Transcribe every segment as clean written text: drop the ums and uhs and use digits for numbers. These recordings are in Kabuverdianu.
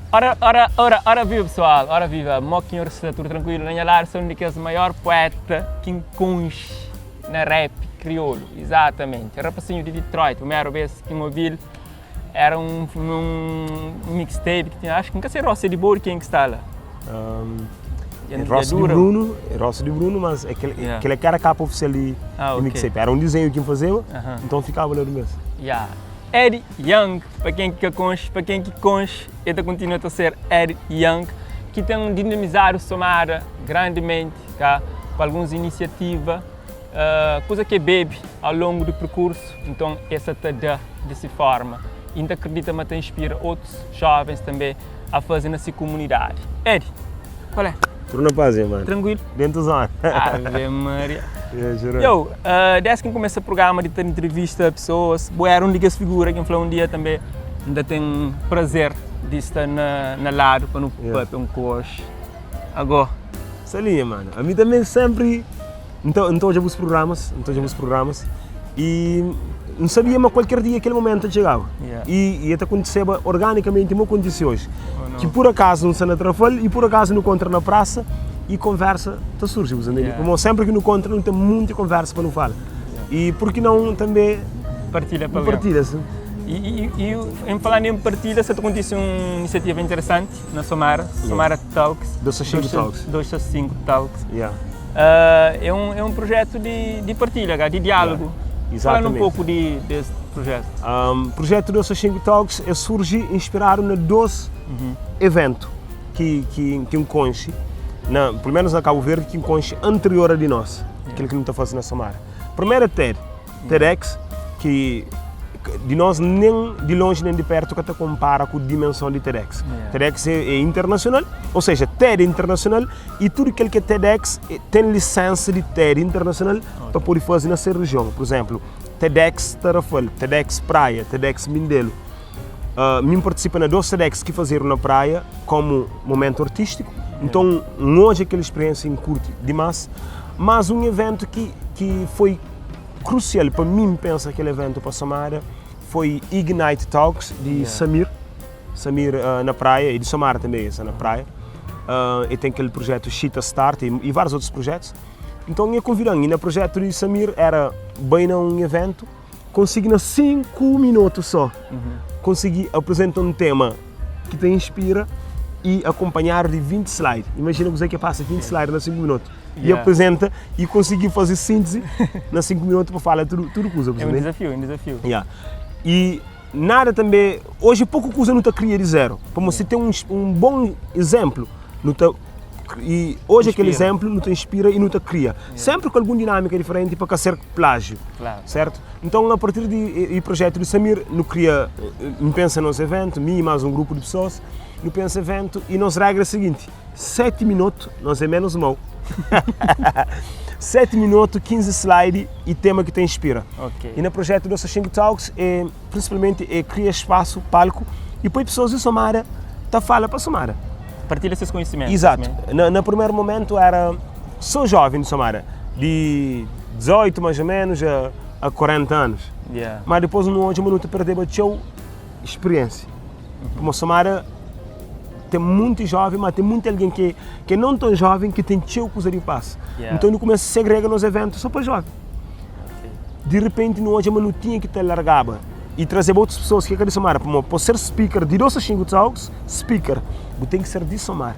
Ora, ora, ora, ora viva pessoal, ora viva, mo ki nhor sta tudu trankuilu? Na nha ladu sta un di kes maior poeta ki N konxe na rap kriolu, izatamenti, rapasinhu di Detroit, primeru bes ki N obi-l era un un mixtape ki tinha, acho ki N ka sei rosta di bo di ken ki sta la. É rosta di Bruno, é rosta di Bruno, mas é kel, yeah. kel é que era capa oficial di, ah, di mixtape. Era um desenho que fazia, uh -huh. então ficava lá do mês. Yeah. Ed Young, pa ken ki ka konxe, pa ken ki konxe, el ta kontinua ta ser Ed Young, ki ten dinamizadu Somada grandimenti, ka, ku alguns inisiativa, uh, kuza ki e bebe ao longu di perkursu, nton e sa ta da di si forma. I N ta kridita ma ta inspira otus jovens tanbe a faze na si kumunidadi. Ed, kual é? Tudu na paz, nha mano. Trankuilu? Dentu zona. Ave Maria. Yo, uh, desde ki N kumesa programa di ta entrevista pesoas, bo era un di kes figura ki N fla un dia tanbe N ta ten prazer di sta na, na ladu pa nu yeah. papia un kox. Ago. Salinha, mano. Ami tanbe sempri N ta, N ta odja bus programas, N ta odja bus programas e N sabia ma kualker dia kel momentu ta txegaba. Yeah. E, e ta kontiseba organikamenti mo kontise oji. Oh, ki pur akazu N sta na Trafal e pur akazu nu kontra na prasa e konversa ta surji, bu ntende? Yeah. Pamodi sempri ki nu kontra nu ten munti konversa pa nu fala. Yeah. E pur ki não tanbe partilha pa partilha, sim. E, e, e em falando em partilha, sa ta kontise un inisiativa interesanti na Somara, Somara Talks. 265 Talks. 265 Talks. Yeah. Uh, é, um, é um projeto de, de partilha, de diálogo. Yeah. Falando um pouco de, desse projeto. Um, projeto 265 Talks é surge inspirado na dois uhum. eventos que, que, que um conche, na, pelo menos na Cabo Verde, que um conche anterior a de nós, yeah. aquilo que não está fazendo na Samara. Primeiro é TED, TEDx, ki di nos nen di lonji nen di pertu ka ta konpara ku dimenson di TEDx. TEDx é internasional, ou seja, TED é internasional i tudu kel ki é TEDx ten lisensa di TED internasional pa pode faze na se rijion. Pur izenplu, TEDx Tarrafal, TEDx Praia, TEDx Mindelo. Mi N partisipa na dos TEDx ki fazedu na Praia komu momentu artistiku, nton N odja kel spiriensia i N kurti dimas. Mas un iventu ki foi krusial pa mi pensa kel eventu pa Somada foi Ignite Talks di yeah. Samir Samir uh, na praia e di Somada também essa na praia uh, e tem aquele projeto Chita Start e, e vários outros projetos então eu convidam e no projeto de Samir era bem na um evento consegui na 5 minutos só uhum. consegui apresentar um tema que te inspira e acompanhar de 20 slides imagina você que passa 20 slides na 5 minutos e apresenta e consegui fazer síntese na 5 minutos para falar tudo tudo coisa. É um desafio, é um desafio. Yeah. E nada também, hoje pouco coisa não te cria de zero. Como você tem um, um bom exemplo, não te, e hoje aquele exemplo não te inspira e não te cria. Yeah. Sempre com alguma dinâmica diferente para ser plágio. Claro. Certo? Então, a partir de e, e projeto de Samir, não cria, não pensa nos evento, mim e mais um grupo de pessoas, não pensa evento e nossa regra é a seguinte: 7 minutos, nós é menos mau. 7 minutos, 15 slide e tema que te inspira. Ok. E no projeto do Xingo Talks, é, principalmente, é cria espaço, palco, e põe pessoas de Somara, tá fala para Somara. Partilha seus conhecimentos. Exato. Na, no primeiro momento era só jovem de Somara, de 18 mais ou menos a, a 40 anos. Yeah. Mas depois no último minuto perdeu a experiência. Como Samara tem muito jovem, mas tem muito alguém que, que é não tão jovem que tem txeu kuza di pasa. Yeah. Então nu começa a segrega nos eventos só pa jovem. Ok. Di repente nu odja ma nu tinha ki ta largaba e trazeba otus pessoas ki é ka di Samara, pamodi pa ser speaker di 2 a 5 talks, speaker, bu ten ki ser di Samara.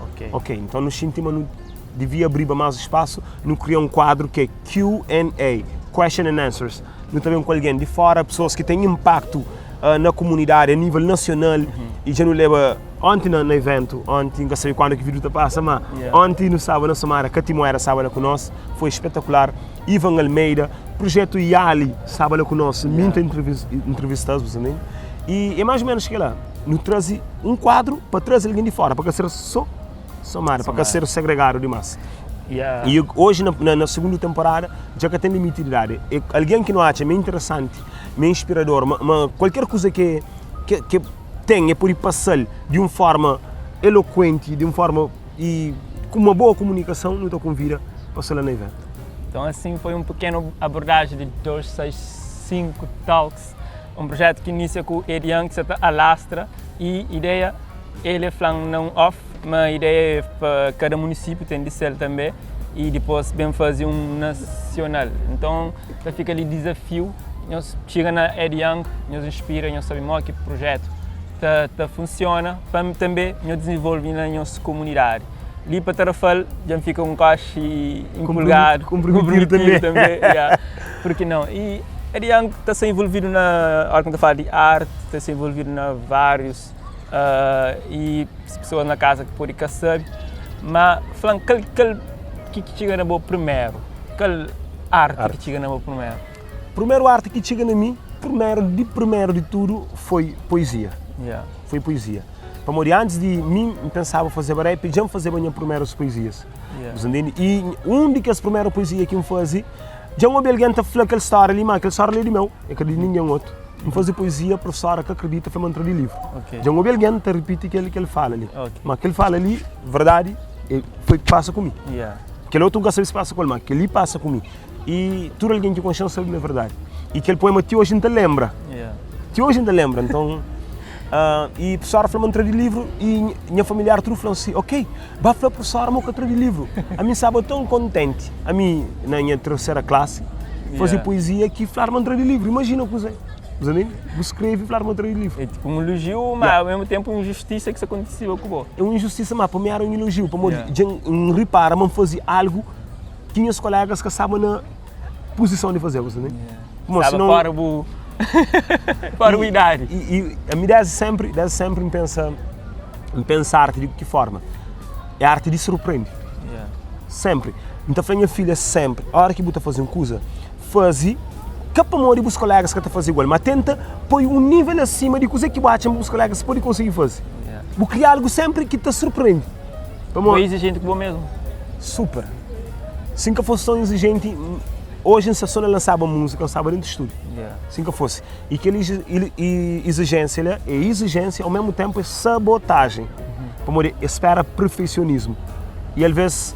Ok. Ok, então nu xinti ma nu devia abriba mais espaço, nu kria um quadro que é Q&A, Question and Answers. Nu ta ben ku algen di fora, pessoas ki ten impacto uh, na comunidade a nível nacional uhum. e já nu leba ontem na, na evento, ontem, não sei quando que o vídeo tá passa, mas yeah. ontem no sábado na Samara, Catimoera sábado conosco, foi espetacular. Ivan Almeida, projeto Yali, sábado conosco, yeah. muita entrevistas também. E é mais ou menos que lá, no traz um quadro para trazer alguém de fora, para ser só Somar, para ser segregado demais. Yeah. E hoje, na, na, na, segunda temporada, já que tem limite de idade. E alguém que não acha meio interessante, meio inspirador, ma, ma qualquer coisa que, que, que tem é poder passar de uma forma eloquente, de uma forma e com uma boa comunicação, não te convida para passar lá no evento. Então, assim foi um pequeno abordagem de 265 Talks, um projeto que inicia com o Ed Young, que se alastra, e ideia. El e fla-m na un off ma ideia é pa kada munisípiu ten di sel tanbe i dipôs ben faze un nasional. Nton ta fika li dizafiu, nhos txiga na Ed Young, nhos inspira, nhos sabe modi ki prujetu ta ta funsiona pa tanbe nhos dizenvolve na nhos komunidadi. Li pa Tarrafal dja N fika un koxi inpulgadu, Konprometidu tanbe, ya, purki nau? I Ed Young ta sta involvidu na, óras ki N ta fala di arti, ta sta involvidu na várius i pesoas na kaza ki pode ka sabe, ma fla-m kal kal ki txiga na bo primeru, kal arti ki txiga na bo primeru? Primeru arti ki txiga na mi, primeru di primeru di tudu foi poezia, foi poezia, pamodi antis di mi N pensaba fazeba rap dja N fazeba nha primerus poezias, bu ntende? I un di kes primeru poezia ki N faze, dja N obi algen ta fla kel stória li, ma kel stória li é di meu, é ka di ningen otu. N faze poezia, profesora ka akredita, fla ma N tra di livru. Dja N obi algen ta ripiti kel ki el fala li. Ma kel fala li, verdadi, e foi ki pasa ku mi. Kel otu N ka sabe si pasa ku el, ma kel li pasa ku mi. I tudu algen ki konxe-m sabe ma é verdadi. I kel poema ti oji N ta lenbra. Ti oji N ta lenbra. Nton, i profesora fla ma N tra di livru i nha familiar tudu fla-m si, ok, ba fla profesora ma bu ka tra di livru. Ami N staba ton kontenti. Ami na nha tersera klasi faze poezia ki fladu ma N tra di livru. Imajina kuzê, bu ntende? Bu skrebe fladu ma N tra di livru. É tipu un elojiu, ma ao mesmu tenpu un injustisa ki sta kontisiba ku bo. É un injustisa, ma pa mi éra un elojiu, pamodi dja N ripara ma N faze algu ki nhas kolegas ka staba na puzison di faze, bu ntende? Pamodi Staba fora bu fora bu idadi. I ami desdi senpri, desdi senpri N pensa, N pensa arti di ki forma? É arti di surprende. Senpri. N ta fla nha filha senpri, óra ki bu ta faze un kuza, faze ka pamodi bus kolegas ka ta faze igual, ma tenta poi un nível asima di kuze ki bu atxa ma bus kolegas pode konsigi faze. Bu kria algu senpri ki ta surprende. Bo é izijenti ku bo mesmu? Super. Si N ka fosi ton izijenti, oji N sta so na lansaba múzika, N staba dentu stúdiu. Si N ka fosi. I kel izijénsia la é izijénsia, au mesmu ténpu é sabotajen, pamodi es spera perfeisionismu. I alvês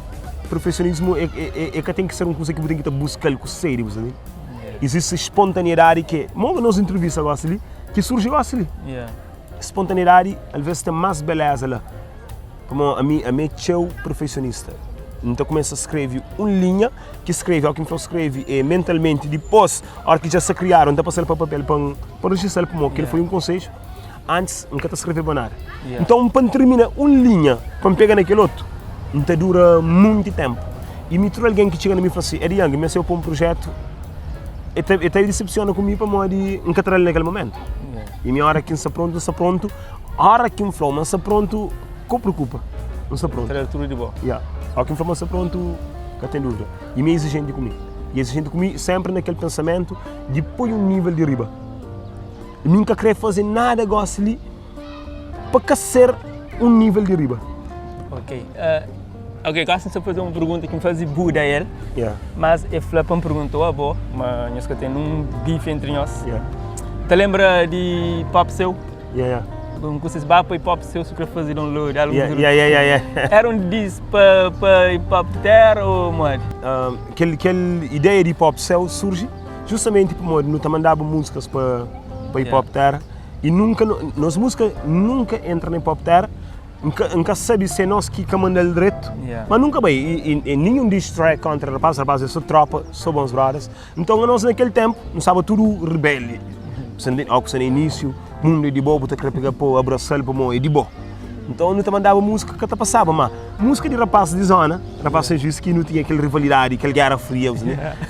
perfeisionismu é ka ten ki ser un kuza ki bu ten ki ta buska-l ku sedi, bu sabe? Izisti spontaneidadi ki é, mo nos intrivista gosi li, ki surji gosi li. Spontaneidadi alvês ten más beleza la. Pamodi ami, ami é txeu perfeisionista. N ta kumesa skrebe un linha, ki skrebe, óki N fla skrebe é mentalmenti, dipôs óra ki dja sta kriadu N ta pasa-l pa papel pa N pa rejista-l pamodi kel foi un konsedju. Antis N ka ta skrebe nada. Nton pa N tirmina un linha pa N pega na kel otu, N ta dura monti ténpu. I mi tudu algen ki txiga na mi fla si, Edi Young, meste pô un prujétu, e ta e ta disepsiona ku mi pamodi N ka tra-l na kel momentu. I mi óra ki N sta prontu, N sta prontu. Ora ki N fla-u ma N sta prontu, ka preokupa, N sta prontu. Tra tudu di bo. Ya. Ora ki N fla ma N sta prontu, ka ten dúvida. I mi é izijenti ku mi. I é izijenti ku mi sénpri na kel pensamentu di poi un nível di riba. Mi N ka krê faze nada gósi li pa ka ser un nível di riba. Ok. Ok, gósi N sta faze un pergunta ki N faze Buda el, Yeah. mas el fla pa N pergunta-u abo, ma nhos ka ten nun bife entri nhos. Yeah. Ta lenbra di Pop Seu? Yeah, yeah. Un ku ses ba pa hip hop seu su kre faze download, algo Yeah, yeah, yeah, yeah, yeah. Era un diss pa pa hip hop terra ou modi? Um, kel kel ideia di hip hop céu surgi justamente pamodi nu ta mandaba músicas pa pa hip hop terra e nunca nos música nunca entra na hip hop terra. N ka N ka sabe se nos ki ka manda-l dretu, Yeah. mas nunca bai. E, e, e nenhum diss track contra rapaz, rapaz é só tropa, só bons brothers. Nton anos na kel ténpu nu staba tudu rebeldi. Ó ku sta na inísiu, mundu é di bo, bu ta kre pega po, abrasa-l pamodi é di bo. Nton nu ta mandaba múzika ka ta pasaba, má múzika di rapás di zóna, rapás San Juís ki nu tinha kel rivalidadi, kel géra fria,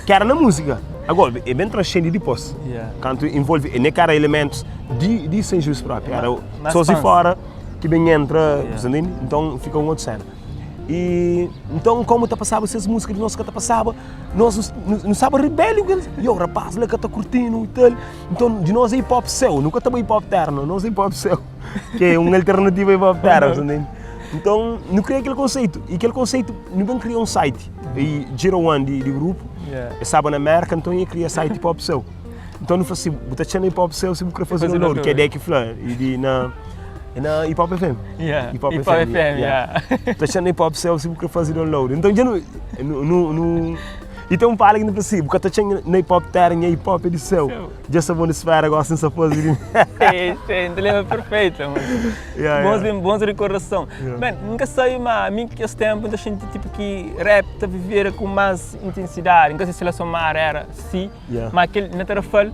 ki éra na múzika. Agora, é ben transcende dipôs, kantu envolve, é ne ka éra elementus di San Juís própi, éra pessoas di fóra ki ben entra, nton fika un otu séna. E nton komu ta pasaba ses múzika di nos ka ta pasaba, nos nu staba rebeli ku elis, yo rapaz la ka ta kurtinu i tal, nton di nos é hip hop seu, nu ka ta bai hip hop terra no, nos é hip hop seu, ki é un alternativa hip hop terra, sa ntende? Nton nu kria kel konseitu, i kel konseitu nu ben kria un site, i Jiro One di grupu, e staba na Merka, nton e kria site hip hop seu, nton nu fla si, bu ta txena hip hop seu si bu kre faze download, ki é Deki fla, i di na. É na Hip Hop FM. Yeah. Hip Hop Hip Hop FM, FM, yeah. Ta txena Hip Hop Céu si bu kre faze download. Então dja nu, nu, nu, nu. E tem um fala que não fala assim, bu ka ta txen na hip hop terra, nha hip hop é di céu. Dja sta bom di sfera gosi n sa faze di. Sim, sim, ta lembra perfeito, mano. Yeah, Bons, yeah. bons recordação. Yeah. Man, nunca sei, mas a mim que esse tempo ainda senti tipo que rap ta viver com mais intensidade. Nunca sei se lá somar era assim, Yeah. mas aquele na Tarrafal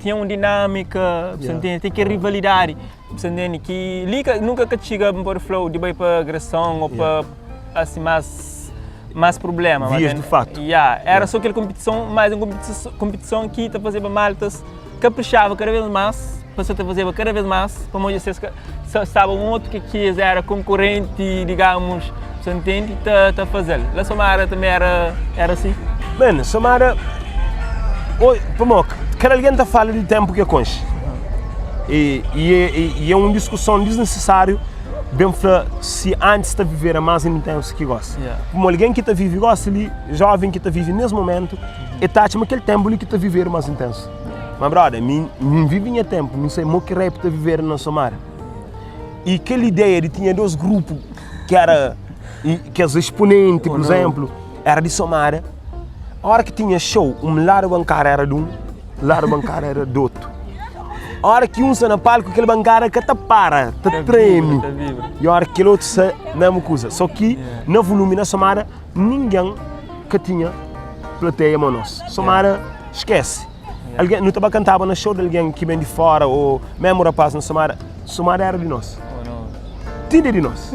tinha uma dinâmica, você Yeah. entende? Tem que rivalidade, você entende? Que liga nunca que chega um flow de vai para agressão ou Yeah. para assim mais mais problema. Vias mas, de fato. Yeah, era só aquela competição, mais uma competição, competição que tá fazendo maltas caprichava cada vez mais, passou a fazer cada vez mais, como vocês estava um outro que quis era concorrente, digamos, você entende, tá tá fazendo. Lá Somara também era era assim. Mano, Samara. Oi, Pamoc, cada alguém tá fala de tempo que é conche. E, e, é, e, e é uma discussão desnecessário bem fla se antes está a viver a mais intenso que gosta. Yeah. Como alguém que está vive gosta ali, jovem que está vive nesse momento, e tá aquele tempo ali que está a viver mais intenso. Mas brother, mim, mim vive em tempo, não sei mo que rap está a viver na Somara. E aquela ideia de tinha dois grupos que era e- que as exponentes, por não. exemplo, era de Somara. A hora que tinha show, um lado bancário era de um, lado bancário era do outro. A hora que um está na palco, aquele bancário que te para, te Tá treme. vibra, tá vibra. E a hora que aquele outro se mesma coisa. Só que Yeah. na volume, na Somara, ninguém que tinha plateia manos. Somara, esquece. Alguém, não estava cantava na show de alguém que vem de fora ou mesmo rapaz na Somara. Somara era de nós Oh, não. tinha de nós.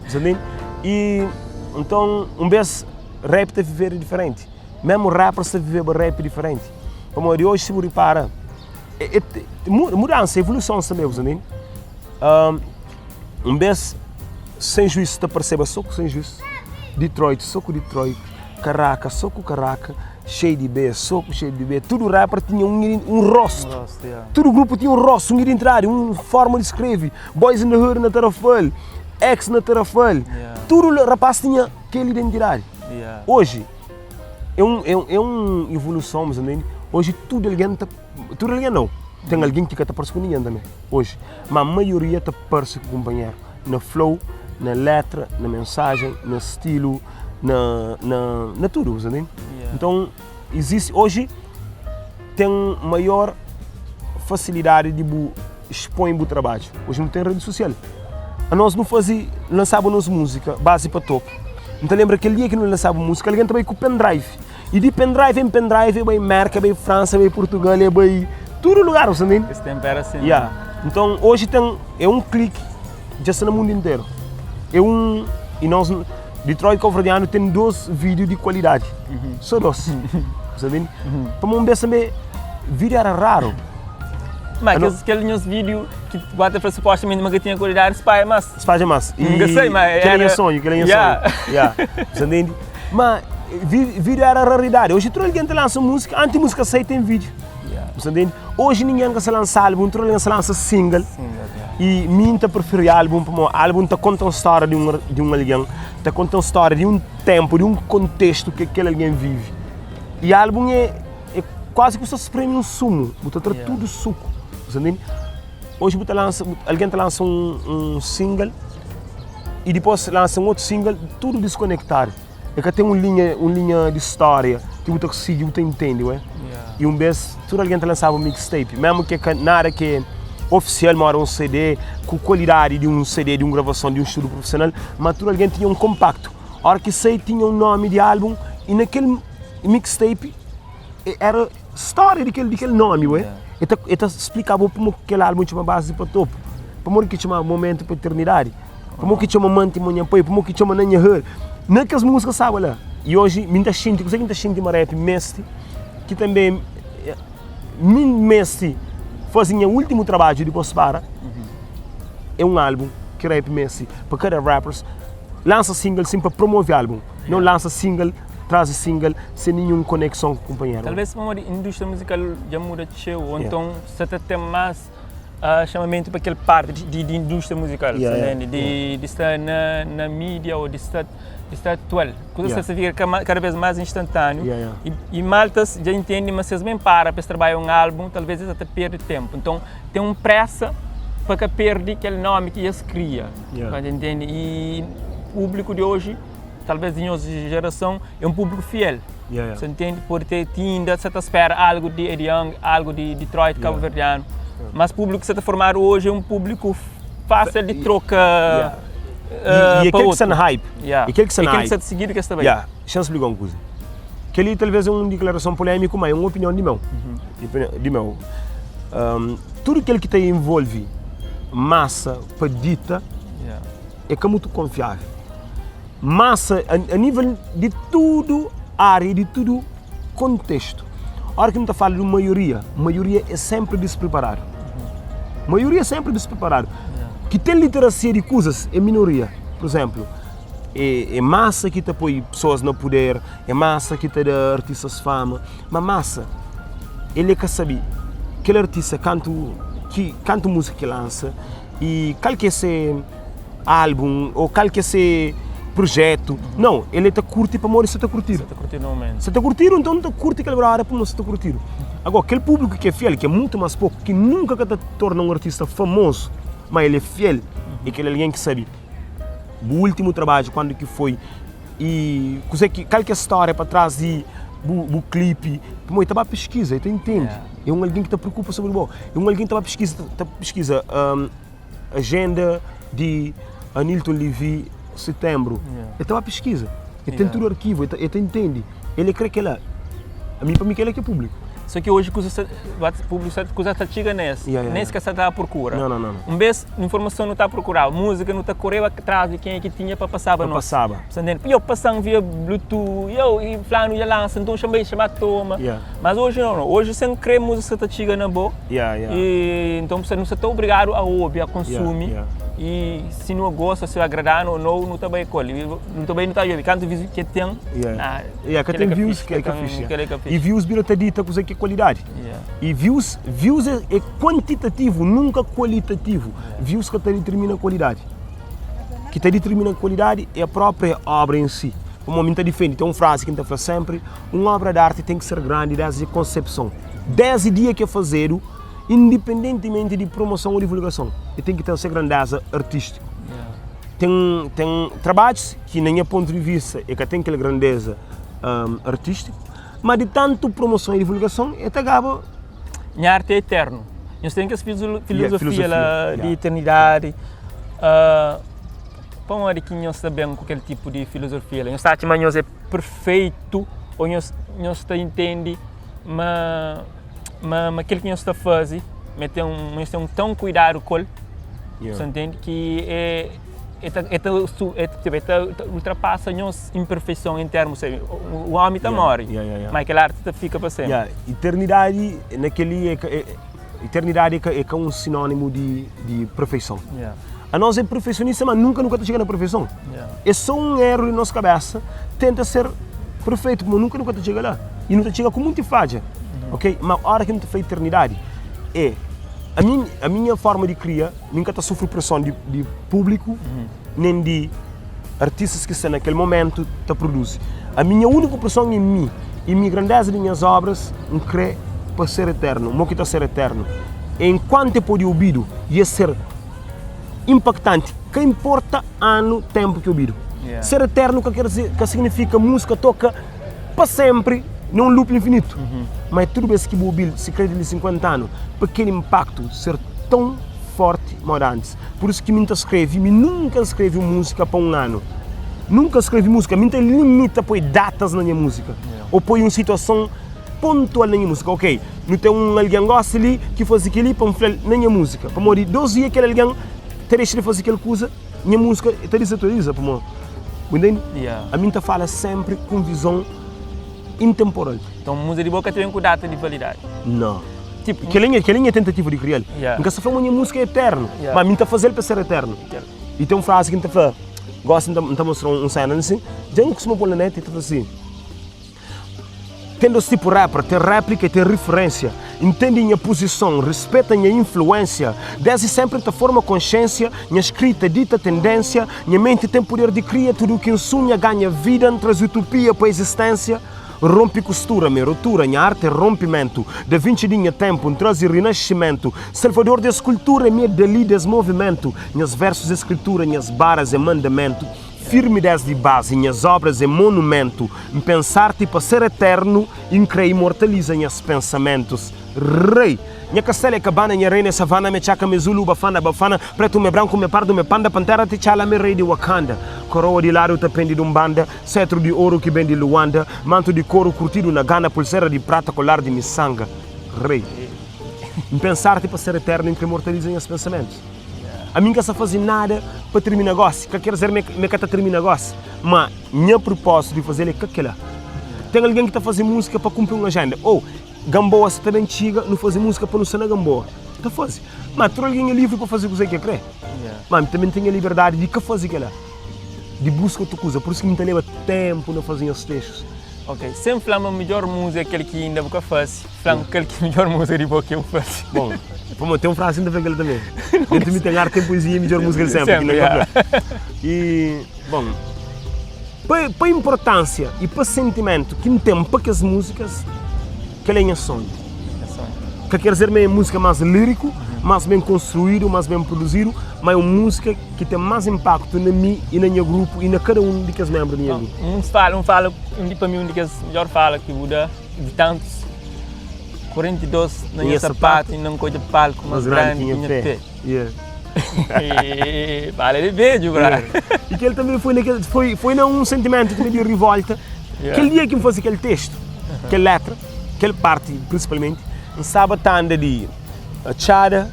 Entende? E então, um vez rap está a viver diferente. Mesmo rapper está a viver rap diferente. Como de hoje, se você repara, é, é, mudança, evolução também, você entende? Um, um vez, sem juízo, te perceba só com sem juízo. Detroit, só com Detroit. Caraca, só com Caraca. Cheio de B, só com cheio de B. Tudo rapper tinha um, um rosto. Gosto, yeah. Todo grupo tinha um rosto, uma identidade, uma forma de escrever. Boys in the Hood na Tarrafal, X na Tarrafal. Yeah. Tudo rapaz tinha aquela identidade. Yeah. Hoje, é, um, é, um, é uma evolução, mas entende? Hoje tudo alguém tá, tudo alguém não. Tem alguém que está parecido com ninguém também, hoje. Mas a maioria está parecido com o companheiro. Na flow, na letra, na mensagem, no estilo, na, na, na tudo, você entende? Yeah. Então, existe, hoje tem maior facilidade de bu expor o trabalho. Hoje não tem rede social. A nós não fazia, lançávamos música, base para topo. Então lembra aquele dia que não lançava música, alguém também com pendrive. E de pendrive em pendrive, vai América, vai França, vai Portugal, vai todo lugar, você entende? Esse tempo era assim. Yeah. Então hoje tem, é um clique, já está no mundo inteiro. É um, e nós, Detroit Cabo-Verdiano tem dois vídeos de qualidade. Só dois. Você entende? Para um também, vídeo era raro. Mas Eu não- aqueles, aqueles meus vídeos que bate para supostamente nunca tinha qualidade, spy, mas Se faz mais. E Nunca sei, mas Aquele era- é sonho, aquele é Yeah. sonho. Yeah. Você entende? Mas vídeo era raridade. Hoje todo alguém te lança música, antes música sai tem vídeo. Yeah. Você entende? Hoje ninguém quer se lançar álbum, todo alguém se lança single. Single, yeah. E mim tá prefere álbum, porque álbum tá conta uma história de um de um alguém, tá conta uma história de um tempo, de um contexto que aquele alguém vive. E álbum é, é quase que você espreme um sumo, você traz Yeah. tudo suco. Você entende? Hoje você lança, alguém te lança um, um single e depois lança um outro single, tudo desconectado. É que tem uma linha, uma linha de história que você consegue, você entende, ué? Yeah. E um vez, tudo alguém te lançava um mixtape, mesmo que nada que oficial, mas era um CD, com qualidade de um CD, de uma gravação, de um estúdio profissional, mas tudo alguém tinha um compacto. A hora que sei tinha um nome de álbum e naquele mixtape era história daquele, daquele nome, ué? Yeah. Então, então explicava como aquele álbum tinha uma base para topo, como que tinha momento para eternidade, como que tinha mante manhã pai, como que tinha nanha her. Naquelas músicas sabe lá. E hoje muita gente, você muita gente uma rap mestre, que também mim mestre fazia o último trabalho depois para é um álbum que rap mestre para cada rappers lança single sim para promover álbum, não lança single, traz single sem nenhuma conexão com o companheiro. Talvez uma indústria musical já muda de cheio, ou Yeah. então você até tem mais chamamento para aquela parte de, de, de indústria musical, Yeah, você yeah, entende? De, de estar na, na mídia ou de estar, de estar atual. Coisa Yeah. você fica cada vez mais instantâneo. Yeah, yeah. E, e maltas já entendem, mas vocês bem param para trabalhar um álbum, talvez eles até perdem tempo. Então tem uma pressa para que perde aquele nome que eles cria. Yeah. Entende? E o público de hoje talvez di nhos gerason é un públiku fiel. Yeah, yeah. Sa ntende? Pode ter ti inda sa ta spera algu di Ed Young, algu di Detroit, Yeah. kabuverdianu. Mas públiku ki sa ta formadu oji é un públiku fásil di troka Yeah. eh, E, e é pa kel ki sta otu. na hype. Yeah. É kel ki sta É na kel ki hype. sa ta sigidu ki es ta bai. Yeah. Xa-m splika un kuza. Kel-li talvês é un diklarason polémiku, má é un opinion di meu. Opinion di meu. Um, tudu kel ki ta envolve masa pa dita Yeah. é ka mutu konfiável. Masa a, a nível di tudu área, di tudu kontestu. Óra ki nu ta fala di un maioria, maioria é sénpri dispreparadu. Maioria é sénpri dispreparadu. Ki ten literasia di kuzas é minoria. Pur izénplu, é, é masa ki ta poi pesoas na puder, é masa ki ta da artistas fama, ma masa el é ka sabe kel artista kantu ki kantu múzika ki lansa i kal ki é se álbum ou kal ki é se projetu. Não, el é ta kurti pamodi sa ta kurtidu. Sa ta kurtidu na momentu. Sa ta kurtidu, nton ta kurti kel brother pamodi sa ta kurtidu. Agora, kel públiku ki é fiel, ki é mutu más poku, ki nunka ka ta torna un artista famozu, ma el é fiel, é kel algen ki sabe bu últimu trabadju kuandu ki foi i kuzê ki, kal ki é stória pa trás di bu, bu klipi, pamodi el ta ba piskiza, el ta intende. É un algen ki ta preokupa sobri bo, é un algen ki ta ba piskiza, ta piskiza ajenda di Anilton Levy setenbru, el ta ba piskiza, el ten tudu arkivu, el ta intende, el é kre kela. Ami pa mi kela ki é públiku. Só ki oji kuza sta públiku sta kuza sta txiga nes, nes ka sta ta prokura. Não, não, não. Un bes informason nu ta prokuraba, múzika nu ta koreba atrás di kenha ki tinha pa pasaba Pa nos. pasaba. Sa ntende? Yo pasan via bluetooth, yo i flanu dja lansa, nton xama xama toma. Yeah. Mas oji não, não. Oji sen kre múzika sta ta txiga na bo. Yeah, yeah. I nton nu sta ta obrigadu a obi, a konsumi. Yeah, yeah. I si nu gosta, si agrada-nu o nou, nu ta bai ku el. Nu ta bai nu ta obi kantu views ki el ten. Yeah. Ah, Yeah, ka kel-li ten ka views, fixe, kel-li ka ka ten- fixe, yeah. kel-li ka fixe. I views bira ta dita kuzê ki é kualidadi. Yeah. I views, views é, é kuantitativu, nunka kualitativu. Views ka ta ditirmina kualidadi. Ki ta ditirmina kualidadi é própria obra em si. Pamodi mi N ta difende, ten un frazi ki N ta fla sénpri, un obra di arti ten ki ser grandi desdi konsepson, desdi dia ki é fazedu, independentimenti di promoson ô divulgason, el ten ki ten se grandeza artístiku. Ten, ten trabadjus ki na nha pontu di vista e ka ten kel grandeza artístiku, ma di tantu promoson i divulgason e ta gaba. Nha arti é eternu. Nhos ten kes filozofia la di yeah. eternidadi. Pamodi ki nhos ta ben ku kel tipu di filozofia la? Nhos ta atxa ma nhos é perfeitu ô nhos, nhos ta intende ma ma, ma kel ki nhos ta faze, ma ten un, nhos ten un tão kuidadu ku el, Yeah. Sa ntende? Ki é, é ta, é ta, su, é, tipo, é ta, ta ultrapassa nhos imperfeição em termos, sei, o, o homem ta Yeah, morre, yeah, yeah, yeah. mas aquela arte ta fica pa sempre. Yeah, eternidade naquele é, é, eternidade é, é, é um sinónimo de, de perfeição. Yeah. A nós é perfeccionista, mas nunca nunca ta chega na perfeição. Yeah. É só um erro de nossa cabeça, tenta ser perfeito, mas nunca nunca ta chega lá. E não ta chega com muita falha, ok? Mas a hora que não te faz eternidade é a minha, a minha forma de cria, nunca ta sofre pressão de, de público, nem de artistas que estão naquele momento ta produz. A minha única pressão é mim. E minha grandeza de minhas obras, não crê para ser eterno, mo que tá ser eterno. Enquanto eu pode ouvido e ser impactante, que importa ano, tempo que ouvido. Yeah. Ser eterno que quer dizer, que significa música toca para sempre, num loop infinito. Mas tudo bem que vou ouvir, se crê de 50 anos, para aquele impacto ser tão forte como antes. Por isso que mim escreve, mim nunca escreve música para um ano. Nunca escrevi música, mim tem limita põe datas na minha música. Yeah. Ou põe uma situação pontual na minha música. Ok, não tem um alguém gosta ali que faz aquilo ali para me falar na minha música. Para morrer 12 dias aquele alguém te deixa de fazer aquela coisa, minha música te desatualiza, para morrer. Entende? Yeah. A mim te fala sempre com visão intemporal. Então, música de boca tem com data de validade. Não. Tipo, Aquela é tentativa de criar. Yeah. Nunca se fala minha música é eterno, Yeah. mas a mim tá fazendo para ser eterno. Yeah. E tem uma frase que me fala, gosta de mostrar um cena assim, já não costuma pôr na net e tá assim. Tem dois tipos de rapper, tem réplica e tem referência. Entende minha posição, respeita minha influência. Desde sempre te forma consciência, minha escrita dita tendência, minha mente tem poder de cria, tudo o que sonha ganha vida, traz utopia para a existência. Rompe costura, minha rotura, minha arte é rompimento. Da Vinci dinha tempo, traz renascimento. Salvador da escultura, minha dali desse movimento. Minhas versos é escritura, minhas barras é mandamento. Firmi desdi bazi, nhas obras é monumentu N pensa arti pa ser eternu i N kre imortaliza nhas pensamentus Rei! Nha kastelu é kabana, nha reinu é savana M'é txaka, m'é zulu, bafana, bafana Pretu, m'é branku, m'é pardu, m'é panda Pantera, T'Challa, m'é rei di Wakanda Koroa di ladu ta pende dun banda Setru di oru ki ben di Luanda Mantu di koru kurtidu na Gana Pulsera di prata, kolar di misanga Rei! N pensa arti pa ser eternu i N kre imortaliza nhas pensamentus Ami N ka sa faze nada pa tirmina gosi Ka ker dizer ma e ka ta tirmina gosi Ma nha prupósitu di faze-l é ka kel-la Ten algen ki ta faze múzika pa kunpri un ajenda Ô Gamboa sa ta ben txiga, nu faze múzika pa nu sta na Gamboa. Ta faze. Ma tudu algen é livri pa faze kuzê ki el krê. Ma mi tanbê N ten nha liberdadi di ka faze kel-la, di buska otu kuza. Pur isu ki mi ta leba ténpu na faze nhas textus. Ok, sen fla ma midjór múzika é kel ki inda bu ka faze, fla-m kal ki é midjór múzika di bo ki bu faze. Bon, pamodi ten un frazi ki N ta fla kel-la tanbê, Dentu mi ten arti, ten poezia i midjór múzika di sénpri, ki N ka fla. I, bon. Pa inportánsia i pa sentimentu ki N ten pa kes múzikas, kel-la é nha sonhu. Ka ker dizer ma é múzika más líriku, más ben konstruídu, más ben produzidu, má é un múzika ki ten más inpaktu na mi i na nha grupu i na kada un di kes ménbru di nha grupu. Un fala, un fala, un di pa mi un di kes midjór fala ki bu da di tantus, 42 na nha sapatu i na N kodje palku más grandi ki nha pé. Yeah. Fala de bedju, bra. Yeah. E kel também foi naquele, foi, foi na um sentimento também de revolta. Yeah. Kel dia que me fazer aquele texto, uh -huh. aquela letra, aquela parte principalmente, me estava tanda de Txada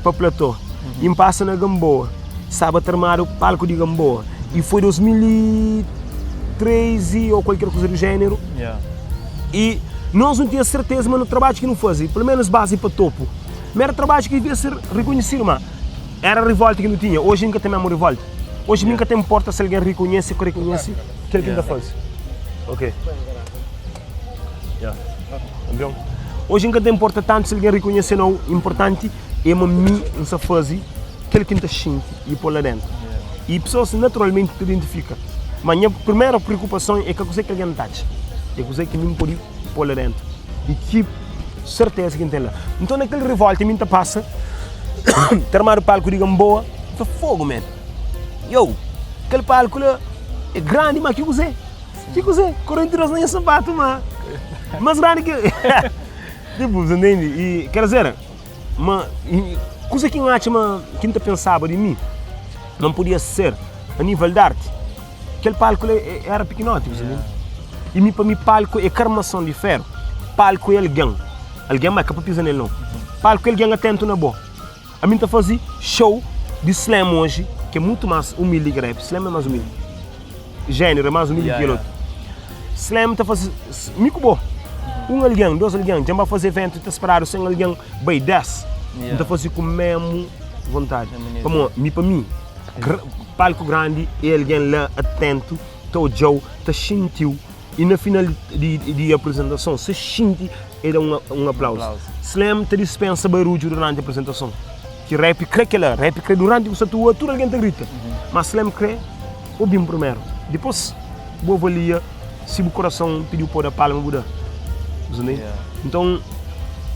pa Platô. Uh -huh. E me passa na Gamboa. Estava armado o palco de Gamboa. E foi 2013 ou qualquer coisa do gênero. Yeah. E nós não tinha certeza, mas no trabalho que não fazia, pelo menos base para topo. Ma era trabadju ki devia ser rikonhisidu, ma era rivolta ki nu tinha. Oji N ka ten memu rivolta. Oji mi N ka ta inporta si algen rikonhese o ka rikonhese kel ki N ta faze. Ok. Kanpion. Oji N ka ta inporta tantu si algen rikonhese o nau. Inportanti é ma mi N sa faze kel ki N ta xinti i pô la dentu. I pesoas naturalmenti ta identifika. Ma nha primeru preokupason é ka kuzê ki algen ta atxa, é kuzê ki mi N pode. Pô la dentu i ki serteza ki N ten la. Nton na kel rivolta mi N ta pasa ta armadu palku di Gamboa, N fla fogu man, yo, kel palku la é grandi ma ki kuzê? Ki kuzê? 42 na nha sapatu ma mas grandi ki tipo, bu ntende? I ker dizer ma kuza ki N atxa ma ki N ta pensaba di mi ma N podia ser a nível di arti. Kel palku la éra pikinoti, bu sabe? I mi pa mi palku é ka armason di feru. Palku é algen. Algen ma é ka pa piza nel nau. Palku é algen atentu na bo. Ami N ta faze show di slam oji, ki é mutu más umildi ki rap. Slam é más umildi. Jéneru é más umildi ki kel otu. Slam ta faze mi ku bo. Un algen, dos algen. Dja N ba faze eventu ta speradu 100 algen, bai 10. N ta faze ku mésmu vontadi. Pamodi mi pa mi. Palku grandi e algen la atentu ta odja-u, ta xinti-u i na final di aprizentason se xinti e da un aplauzu. Slam ta dispensa barudju duranti aprizentason. Ki rap kre kela, rap kre duranti ku sta atua tudu algen ta grita. Ma slam kre obi-m primeru, dipos bu avalia si bu kurason pidi-u pa bu da palma bu da. Nton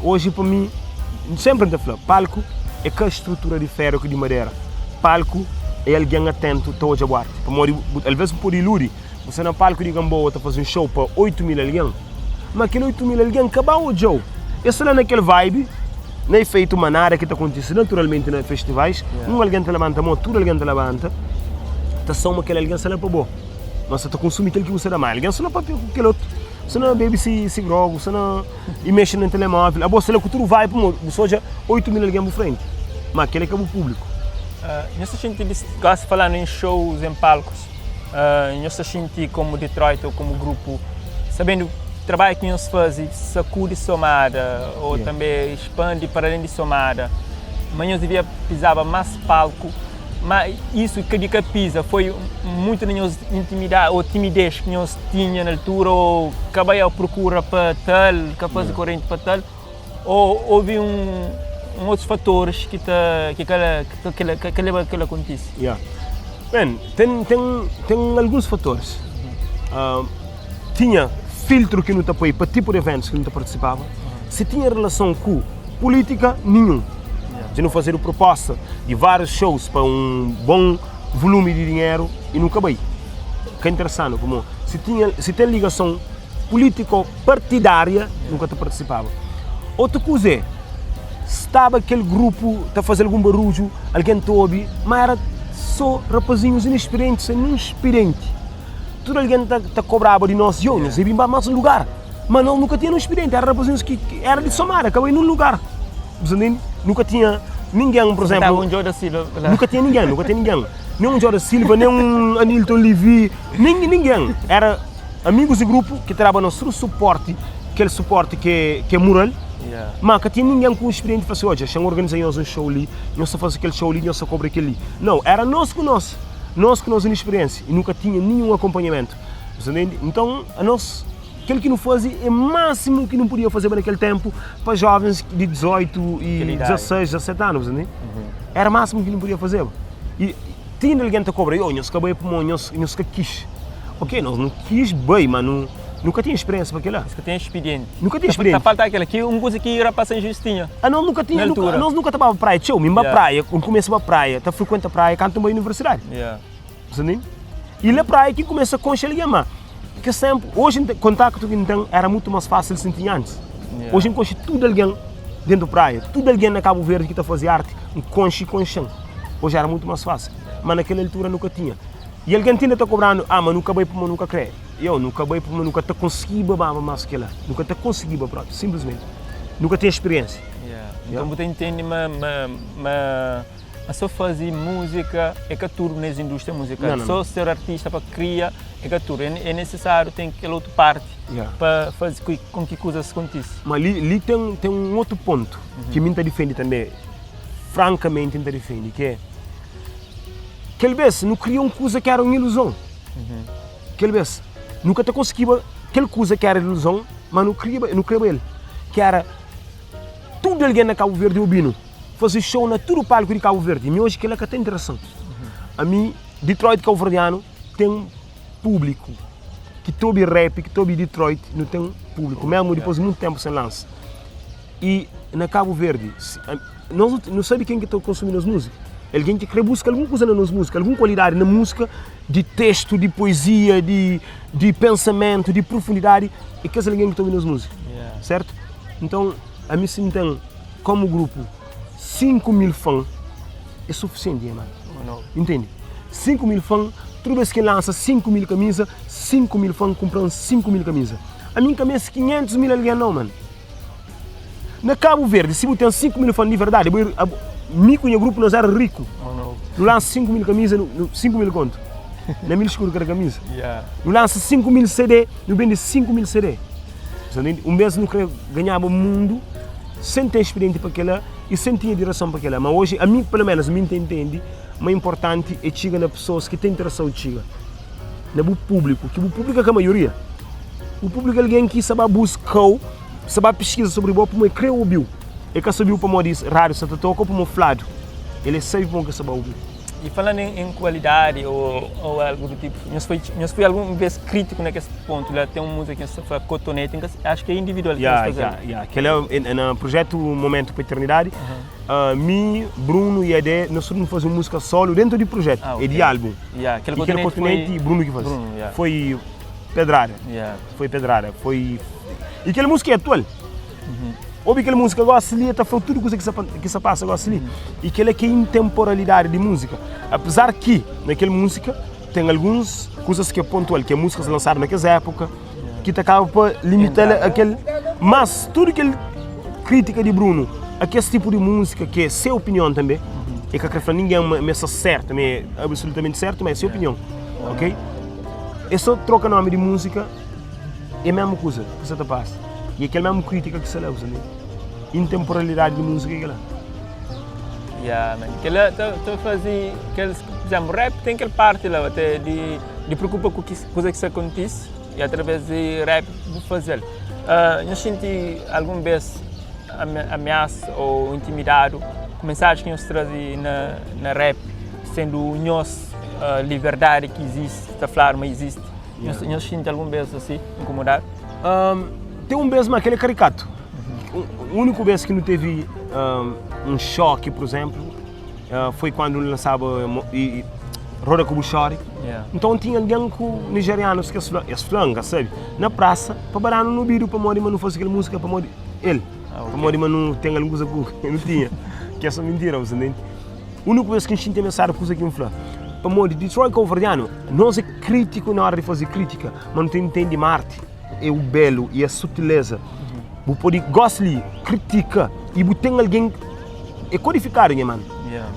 oji pa mi, senpri N ta fla, palku é ka strutura di feru ku di madera. Palku é algen atentu ta odja bu arti. Pamodi alvês bu pode iludi, bu sta na palku di Gamboa ta faze un show pa 8000 algen, ma kel 8000 algen ka ba odja-u. Es sta la na kel vibe, na efeitu manada ki ta kontise naturalmenti na festivais, un algen ta labanta mô, tudu algen ta labanta, ta soma kel algen sta la pa bo, ma sta ta konsumi kel ki bu sta da. Ma algen sta la papia ku kel otu, sta na bebe si grogu, sta na i mexe na telemóvel, abo sta la ku tudu vibe pamodi bu sta odja 8000 algen bu frenti, ma kel é ka bu públiku. Nhos ta xinti, gosi falando em shows, em palcos, nhos ta xinti komu Detroit ou komu grupu, sabendu trabadju ki nhos fazi sakudi Somada ou tanbe expandi para além di Somada, ma nhos devia pisaba más palku? Ma isu ka di ka piza foi muitu na nhos intimidadi ô timidez ki nhos tinha na altura ô ka bai a prokura pa tal, ka faze korenti pa tal ô obi un otus fatoris ki ta ki ka ka leba kel akontise? Ya. Ben, ten ten ten alguns fatoris. Tinha filtru ki nu ta poi pa tipu di eventus ki nu ta partisipaba, si tinha relason ku pulítika, ninhun. Dja nu fazedu proposta di várius shows pa un bon vulumi di dinheru i nu ka bai. Ka interesa-nu pamodi si tinha si ten ligason pulítiko-partidária nu ka ta partisipaba. Otu kuza é, staba kel grupu ta faze algun barudju, algen ta obi, má éra sô rapazinhus inexperienti, sen nin spirienti. Tudu algen ta ta kobraba di nos, Yo, nhos debe ba más un lugar. Má nos nu ka tinha nin spirienti, éra rapazinhus ki éra di Somada, ka bai nun lugar. Bu sta ntende? Nu ka tinha ningen, pur izénplu, nu ka tinha ningen, nu ka tinha ningen. Nen un Jorda Silva, nen un Anilton Levy, nen ningen. Éra amigus di grupu ki ta daba nos tudu suporti, kel suporti ki é mural, má ka tinha ningen ku spirienti fla si, odja, xa-m organiza nhos un show li, nhos ta faze kel show li, nhos ta kobra kel li. Nau, éra nos ku nos, nos ku nos inexperiénsia i nu ka tinha ninhun akonpanhamentu. Bu sta ntende? Nton, anos, kel ki nu faze é másimu ki nu podia fazeba na kel ténpu pa jóvens di 18 i 16, 17 anu, bu sta ntende? Éra másimu ki nu podia fazeba. I ti inda algen ta kobra, Yo, nhos ka bai pamodi nhos ka kis. Ok, nos nu kis bai, ma nu nu ka tinha speriénsia pa kel-la. Nhos ka tinha spidienti. Nu ka tinha spidienti. Ta falta kel-la, ki un kuza ki rapaz San Juís tinha. Anos nu ka tinha, anos nu ka ta baba praia txeu. Mi N ba praia, N kumesa ba praia, ta frikuenta praia kantu N bai universidadi. Bu sta ntende? I la praia ki N kumesa konxe algen, ma kes ténpu, oji N ten, kontaktu ki N ten éra mutu más fásil si N tinha antis. Oji N konxe tudu algen dentu praia, tudu algen na Kabu Verdi ki ta faze arti, N konxe i konxe-m. Oji éra mutu más fásil, ma na kel altura nu ka tinha. I algen tinda ta kobra-nu, ah, ma nu ka bai pamodi nu ka kre. Yo, nu ka bai pamodi nu ka ta konsigiba baba más ki kel-la. Nu ka ta konsigiba propi, sinplismenti. Nu ka ten spiriénsia. Yeah. Nton bu ta intende ma, ma, ma, ma sô faze múzika é ka tudu nes indústria muzikal. Não, não, Sô ser artista pa kria é ka tudu. É, é nisisáriu ten kel otu parti yeah. pa faze kon ki kuzas kontise. Ma li, li ten, ten un otu pontu mm -hmm. ki mi N ta difende tanbe, frankamenti N ta difende, ki é Kel bês, nu kria un kuza ki éra un iluzon. Kel bês, nu ka ta konsigiba kel kuza ki éra iluzon, má nu kriaba, nu kreba el, ki éra tudu algen na Kabu Verdi obi-nu, faze xou na tudu palku di Kabu Verdi. Mi oji kel-la ka ta interesa-m. Ami, Detroit kauverdianu ten públiku ki ta obi rap, ki ta obi Detroit, nu ten públiku, mésmu dipôs di monti ténpu sen lansa. I na Kabu Verdi, nos nu sabe ken ki ta konsumi nos múzika. Algen ki kre buska algun kuza na nos múzika, algun kualidadi na múzika, di testu, di poezia, di di pensamentu, di profundidadi, é kes algen ki ta obi nos múzika, sertu? Nton, ami si N ten komu grupu 5 mil fan, é sufisienti, nha manu. Intendi? 5 mil fan, tudu bes ki N lansa 5 mil kamiza, 5 mil fan kunpra-m 5 mil kamiza. Ami N ka meste 500 mil algen nau, manu. Na Kabu Verdi, si bu ten 5 mil fan di verdadi, bu é, mi ku nha grupu nos era riku. Nu lansa 5 mil kamiza, 5 mil kontu, na mil eskudu kada kamiza. Nu lansa 5 mil CD, nu bende 5 mil CD. Un bes nu kre ganhaba mundu sen ten spirienti pa kila i sen tinha direson pa kila. Ma oji, ami pelu menus, mi N ta intendi ma inportanti é txiga na pesoas ki ta interesau txiga. Na bu públiku, ki bu públiku é ka maioria. Bu públiku é algen ki sa ba buska-u, sa ba piskiza sobri bo pamodi el krê obi-u. El ka sa obi-u pamodi rádiu sa ta toka ô pamodi fladu. El é sabe pamodi ki el sa ba obi-u. I falando em kualidadi ô algu du tipu, nhos foi nhos foi algun bes krítiku na kes pontu la? Ten un múzika ki nhos ta fla Kotoneti, N ka acho ki é individual ki nhos faze. Ya, ya. Kel-la é na projetu Momentu pa Eternidadi. Mi, Bruno i Ade, nos tudu nu faze un múzika solu dentu di projetu, é di álbun. Ya, kel I kel Kotoneti Kotoneti foi Bruno ki faze. Bruno, ya. Foi Pedrada. Yeah. Foi pedrada. Foi. E kel música é atual. Obi kel música gosi li, ta fala tudo coisa que sa, que sa passa gosi li. E kel é que é intemporalidade de música. Apesar que naquele música tem alguns coisas que é pontual, que é músicas lançadas naquela época, que te acaba para limitar aquele. Mas tudo aquele crítica de Bruno, aquele tipo de música que é sua opinião também, é que acredita ninguém mas é certo, mas é absolutamente certo, mas é sua opinião, ok? É só troka nomi di múzika, é mesmu kuza ki sa ta pasa. I é kel mesmu krítika ki sta la, bu sabe? Intemporalidadi di múzika é kel-la. Ya, man. Kel-la ta, ta faze kel, por exemplo, rap ten kel parti la até di, di preokupa ku ki, kuza ki sta kontise i através di rap bu faze-l. Uh, nhos xinti algun bes ameasa ou intimidadu ku mensaji ki nhos traze na, na rap, sendu nhos uh, liberdadi ki izisti? Ta fladu ma izisti. Nhos, nhos xinti algun bes asi, inkomodadu? Um, ten un bes ma kel é karikatu. Um, úniku bes ki nu tevi um, un xoki, por exemplo, uh, foi quando nu lansaba e, e, Roda ku bu xori. Nton tinha algen ku nigerianus ki es fla, es fla, N ka sabe, na prasa pa ba da-nu nobidu pamodi ma nu faze kel múzika pamodi el, pamodi ma nu ten algun kuza ku nu tinha, ki é sô mintira, bu sta ntende? Úniku bês ki N xinti amiasadu kuza ki N fla, pamodi Detroit Kauverdianu, nos é krítiku na óra di faze krítika, ma nu ta intende ma arti é o belu i a sutileza. Bu pode gosi li kritika i bu ten algen é kodifikadu nha manu.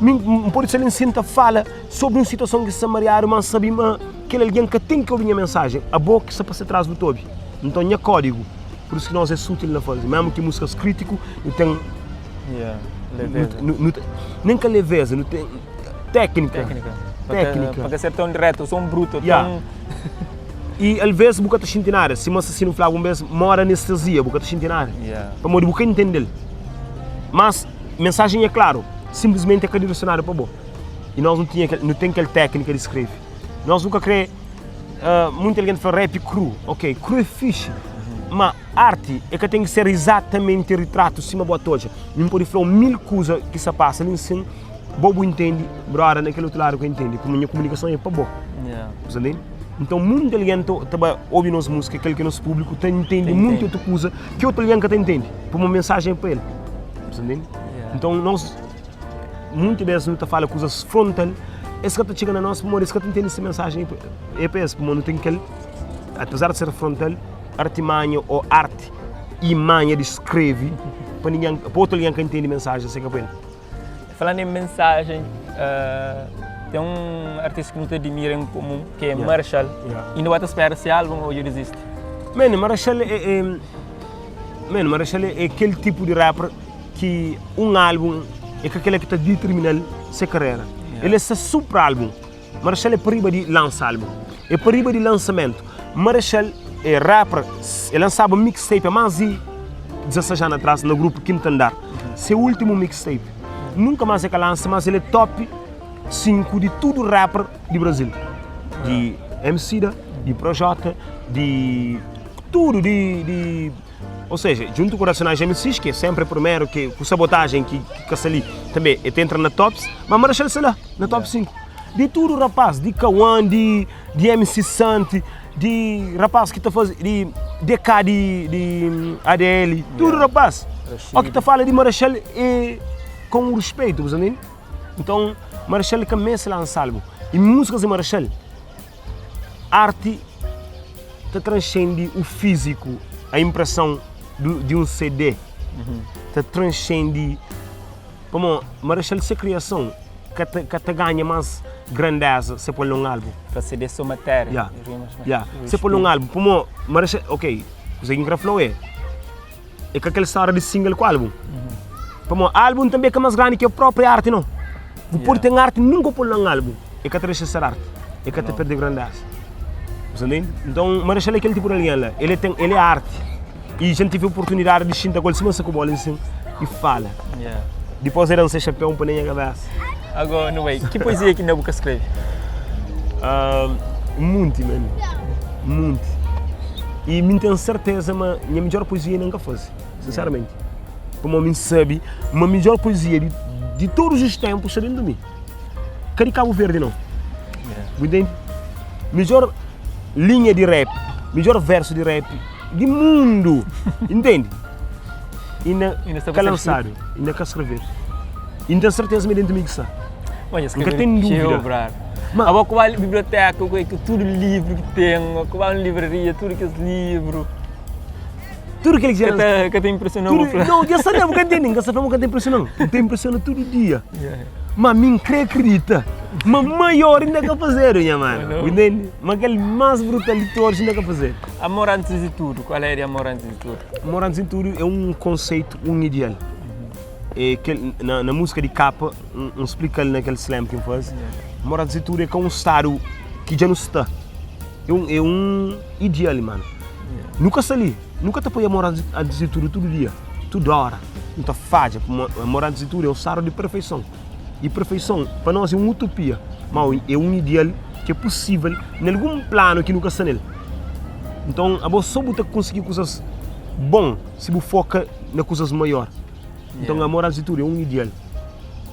Mi N pode sta li N ta fala sobri un situason ki sta mariadu, ma N sabe ma kel algen ka ten ki obi nha mensajen, abo ki sta pa se tras bu ta obi. Nton nha kódigu, pur isu ki nos é sutil na faze, mésmu ki músikas krítiku nu ten nu nen ka leveza, nu ten téknika. Téknika. Pa ka ser tão direto, só un bruto, tão. I alvês bu ka ta xinti nada, sima asasinu flaba un bês, mora anestezia, bu ka ta xinti nada, pamodi bu ka intende-l. Mas mensajen é klaru, sinplismenti é ka direcionadu pa bo. I nos nu tinha nu ten kel téknika di skrebe. Nos nu ka krê, munti algen ta fla rap kru, ok, kru é fixi, ma arti é ka ten ki ser izatamenti ritratu sima bu ta odja. Mi N pode fla-u mil kuza ki sta pasa li nsin, bo bu intende, broda na kel otu ladu ka intende, pamodi nha komunikason é pa bo. Bu sta ntende? Nton, munti algen ta ba obi nos múzika, kel ki é nos públiku, ta intende munti otu kuza ki otu algen ka ta intende, pamodi mensajen é pa el. Bu sta ntende? Nton, nos munti bes nu ta fala kuzas frontal, es ka ta txiga na nos pamodi es ka ta intende si mensajen é pa es, pamodi nu ten kel, apezar di ser frontal, artimanha ô arti i manha di skrebe pa ningen, pa otu algen ka intende mensajen se ka pa el. Falando em mensagem, uh, tem um artista que nu ta admira em comum, que é yeah. Marechal. Yeah. Inda ba ta spera se álbum ou dja desiste? Mano, Marechal é, é Mano, Marechal é, é aquele tipo de rapper que um álbum é que aquele que ta determinal se carreira. Yeah. Ele é se super álbum. Marechal é pa riba di lansa álbum. É pa riba di lançamento. Marechal é rapper, ele lançava mixtape há mais de 16 anos atrás no grupo Quinto Andar. Seu último mixtape. Nunca mais é que lança, mas ele é top 5 de tudo rapper de Brasil. De Emicida, de Projota, de tudo, de, de ou seja, junto com Racionais MCs, que é sempre o primeiro, que com sabotagem que, que que ali também, ele entra na tops, mas Marechal sei lá, na top 5. De tudo rapaz, de Cauã, de, de MC Santi, de rapaz que tá fazendo, de DK de, de ADL, tudo rapaz. O que tá fala de Marechal é com respeito, você entende? Então, Marechal começa a lançar álbum. E músicas de Marechal, arte ta transcende o físico, a impressão do, de um CD, ta transcende, pamo Marechal se criação ka ta, ka ta ganha mais grandeza se pôr num álbum. Pa CD só matéria. Yeah. Rimas, mas Yeah. o Se pôr num álbum, pamo Marechal, ok, kusa ki N kre fla-u é, é ka kel história de single ku álbum. Pamo álbum tanbe é ka mais grandi ki a própria arte não. Bu pode ten arte nunka pô-l na un álbum, é ka ta dexa ser arte, é ka ta perde grandeza. Bu sta ntende? Nton, Marechal é kel tipu di algen la, el é ten, el é arti. I dja N tive oportunidadi di xinta ku el sima N sta ku bo li nsin i fala. Dipôs el da-m se xapéu N poi na nha kabésa. Agora, nu bai, ki poezia ki inda bu ka skrebe? Munti, man, munti. I mi N ten serteza ma nha midjór poezia inda N ka faze, sinseramenti. Pamodi mi N sabe ma midjór poezia di di todos os tempos sta dentro di mi. Ka di Cabo Verde não. Bu entende? Midjór linha di rap, midjór versu di rap di mundu, entende? Inda Inda sta ka pa ser lansadu, inda ka skrevedu. I N ten serteza ma é dentu mi ki sta. Mas N ka ten dúvida. Brother. Ma- Abo ku ba biblioteka, ku ku tudu livru ki ten, ku ba na livraria, tudu kes livru. Tudu kel ki Ka ta, ka ta impresiona bu fla. Não, dja sabe, bu ka ntende, N ka sa fla ma ka ta impresiona-m. N ta impresiona tudu dia. Ma mi N kre akredita ma maior inda ka fazedu, nha mano. Bu ntende? Ma kel más brutal di todos inda ka fazedu. Amor antes di tudu, qual é de amor antes di tudu? Amor antes di tudu é un konseitu, un ideal. É kel, na, na múzika di kapa, N, N splika-l na kel slam ki N faze. Amor antes di tudu é ka un stadu ki dja nu sta. É un, é un ideal, mano. Nu ka sta li, nu ka ta poi amor antis di tudu, tudu dia, tudu óra. Nu ta fadja, pamodi amor antis di tudu é un stadu di perfeison. I perfeison pa nos é un utopia, má é un ideal ki é pusível na algun planu ki nu ka sta nel. Nton, abo sô bu ta konsigi kuzas bon si bu foka na kuzas maior. Nton, amor antis di tudu é un ideal.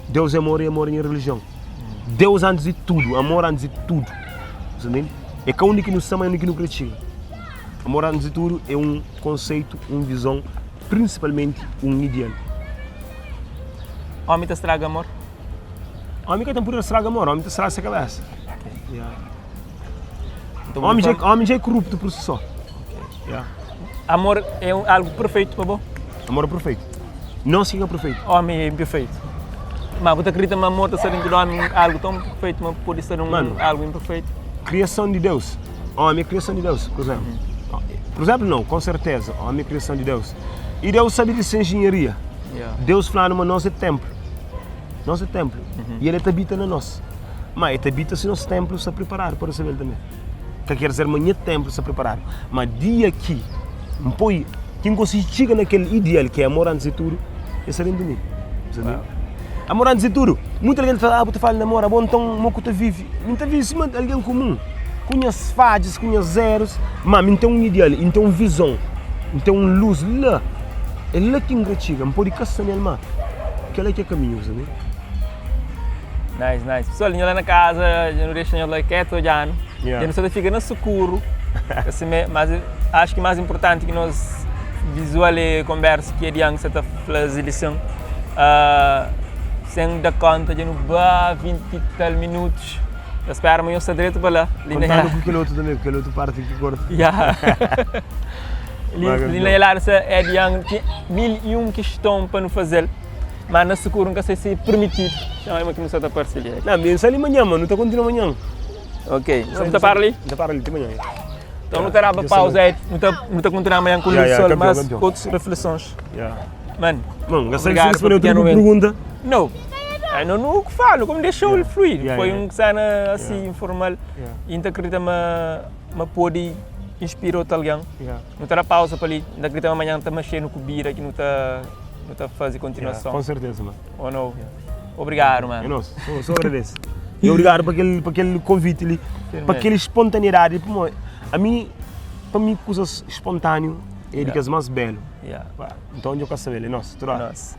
Deus é amor i amor é nha relijion. Deus antis di tudu, amor antis di tudu. Você entende? É ka undi ki nu sta, ma é undi ki nu kre txiga. Amor antis di tudu é un konseitu, un vizon, prinsipalmenti un ideal. Omi ta straga amor? Omi ka ten puder straga amor, omi ta straga se kabesa. Yeah. Omi dja, omi dja é koruptu pur si só. Yeah. Amor é un, algu perfeitu pa bo? Amor é perfeitu. Nos ki ka perfeitu. Omi é imperfeitu. Ma bu ta kridita ma amor ta sta dentu di omi algu tão perfeitu ma pode ser un Mano, algu imperfeitu? Kriason di Deus. Omi é kriason di Deus, por exemplo. Por exemplo não, com certeza, omi é kriason di Deus. E Deus sabe di se engenharia. Yeah. Deus fla-nu ma nos é templo. Nos é templo. E El é ta habita na nos. Ma El ta habita si nos templo sta preparadu pa recebe-L tanbe. Ka ker dizer ma nha templo sta preparadu. Ma dia ki N poi, ki N konsigi txiga na kel ideal ki é amor antis di tudu, el sta dentu mi. Sabe? Amor antis di tudu. Mutu algen ta fla, ah, bu ta fala di amor, abo nton mo ku ta vive? Mi ta vive sima algen kumun, ku nhas fadjas, ku nhas erus, ma mi N ten un ideal, N ten un vizon, N ten un lus la. É la ki N kre txiga. N pode ka sta nel, ma kel-la ki é kaminhu, sabe? Nice, nice. Pessoal, nho lá na casa, já não deixa nho lá quieto olhando. Yeah. Já não só fica no socorro. Assim, mas acho que mais importante que nós visual e conversa que é de você tá fazendo lição. Uh, sem dar conta, já não ba 20 e tal minutos. Eu espero amanhã estar direto para lá. Contando com aquele outro também, com aquele outro parte que corta. Yeah. Li, li na lado é de Young, tinha 1001 questão para não fazer. Mas na sukuru N ka sei si permitidu. Txoma-m ki nu sa ta parse li. Nan, mi N sa li manhan, ma nu ta kontinua manhan. Ok, nu ta para li? Nu ta para li ti manhan. Então nu ta daba pausa aí, nu ta, nu ta kontinua amanhan ku luz sol, mas otus reflexões. Man, Mano, N ka sabe si responde outro pergunta. Não, ai não, não falo, como deixou ele fluir. Foi um cena assim informal. E N ta acredita ma ma pode inspira outro alguém. Nu ta da pausa pa li, N ta acredita ma amanhan ta mexer ku bida ki nu ta Nu ta faze kontinuason. Yeah, com certeza, mano. Ou não? Obrigado, mano. É nosso, só, só agradeço. E obrigado pa kel, pa kel convite li, pa kel espontaneidade. A mim, pa mim, coisas espontâneo é de yeah. que as mais belo. Yeah. Então, eu quero saber, é nosso, tudo Nossa.